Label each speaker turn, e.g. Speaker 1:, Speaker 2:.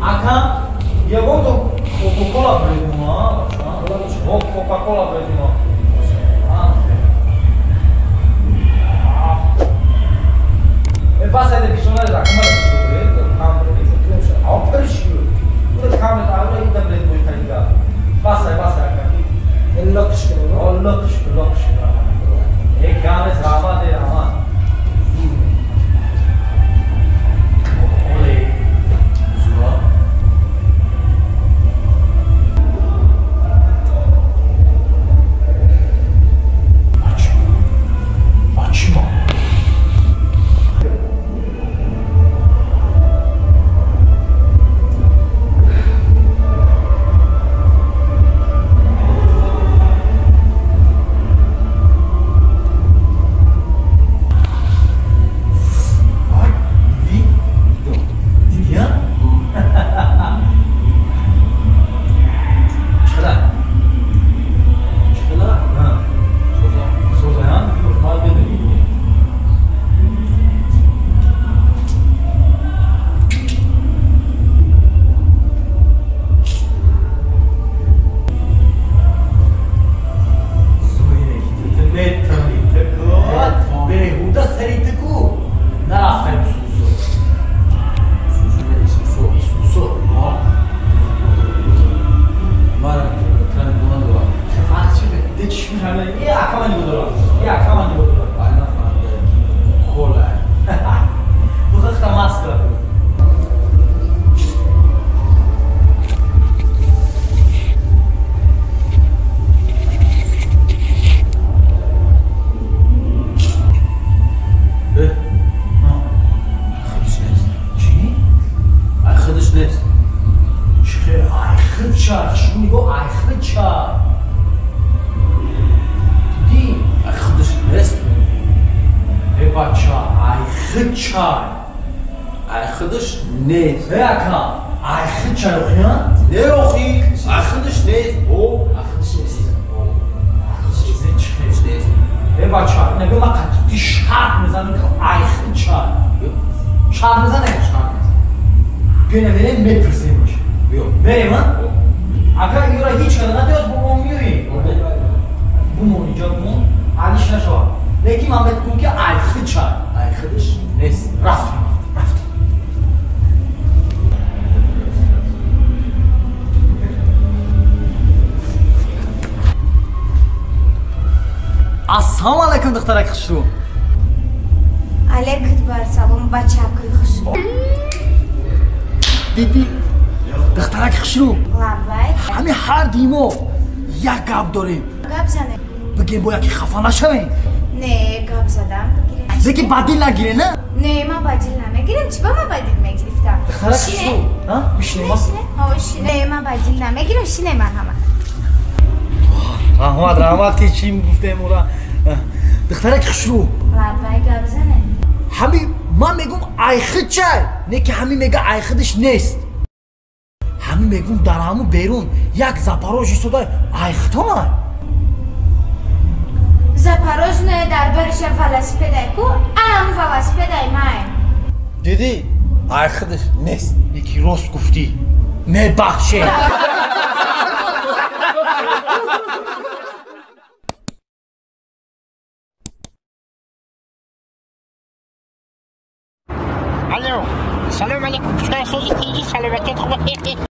Speaker 1: Ака, ягон то Кока-кола бредума, бача. Кока-кола бредума. Passa de bisonare da kamera Ассалому алайкум, духтараки хушрӯ.
Speaker 2: Алейкум бар салом, бачакои хушрӯ.
Speaker 1: Диди, духтараки хушрӯ.
Speaker 2: Лаббай.
Speaker 1: Ҳами ҳар димо як гап дорем.
Speaker 2: Гап занем.
Speaker 1: Бигем бояд ки хафа нашавем.
Speaker 2: Не, гап задам бигирем.
Speaker 1: Лекин ба дил нагире, на?
Speaker 2: Не, ман ба дил намегирам. Чӣ ба ман ба дил мегирифтам?
Speaker 1: Духтараки хушрӯ. Ҳа? Бишинем?
Speaker 2: Ҳо, шине. Не, ман ба дил намегирам, шине марҳамат.
Speaker 1: Раҳмат, раҳмат ки чӣ гуфтем ура. Духтараки хушрӯ.
Speaker 2: Лаббай, гап занем.
Speaker 1: Ҳами ман мегум айхид чай, не ки ҳами мега айхидиш нест. Ҳами мегум дар ҳаму берун як Запорож истода айхитомай.
Speaker 2: Запорож не, дар бариша велосипедай ку, анам велосипедай май.
Speaker 1: Дидӣ, айхидиш нест. Не ки рост гуфтӣ. Мебахшед.
Speaker 3: Алло, салом алейкум, саломатӣ, хуб.